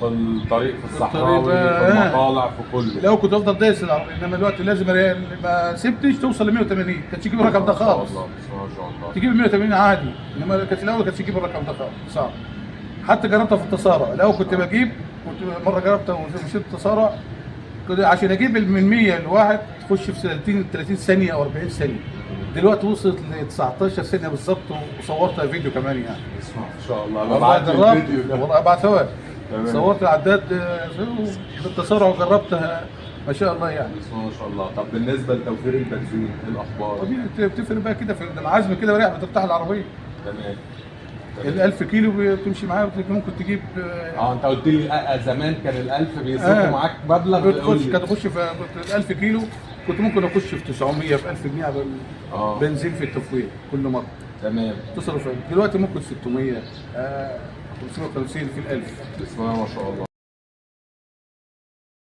في الطريق، في الصحراوي، في المطالع، في كله. لو كنت افضل دايس العربية، انما دلوقتي لازم ما سبتش توصل ل 180 كانتش تجيب الرقم ده ما شاء خالص. الله، بسم الله ما شاء الله. تجيب 180 عادي، انما كانت الاول كانتش تجيب الرقم ده خالص، صعب. حتى جربتها في التسارع، الاول كنت بجيب، كنت مرة جربتها ومشيت التسارع كنت عشان اجيب من 100 لواحد تخش في 30 ثانية او 40 ثانية. دلوقتي وصلت ل 19 ثانية بالظبط، وصورتها فيديو كمان يعني. بسم الله ما شاء الله. والله ببعت لي جربت الفيديو ده. والله ابعتها لك. تمام. صورت العداد بالتسارع وجربتها ما شاء الله يعني. بسم الله ما شاء الله. طب بالنسبة لتوفير البنزين ايه الاخبار؟ طبيعي بتفرق بقى كده في العزم كده، رايح بترتاح العربية. تمام. ال 1000 كيلو بتمشي معايا، ممكن تجيب انت قلت لي زمان كان ال1000 بيصرفوا معاك مبلغ. بتخش قول لي. كانت تخش في ال 1000 كيلو كنت ممكن اخش في 900 في 1000 جنيه على بنزين في التفويل كل مرة. تمام. تصرف دلوقتي ممكن 600، 550 في ال 1000. بسم الله ما شاء الله.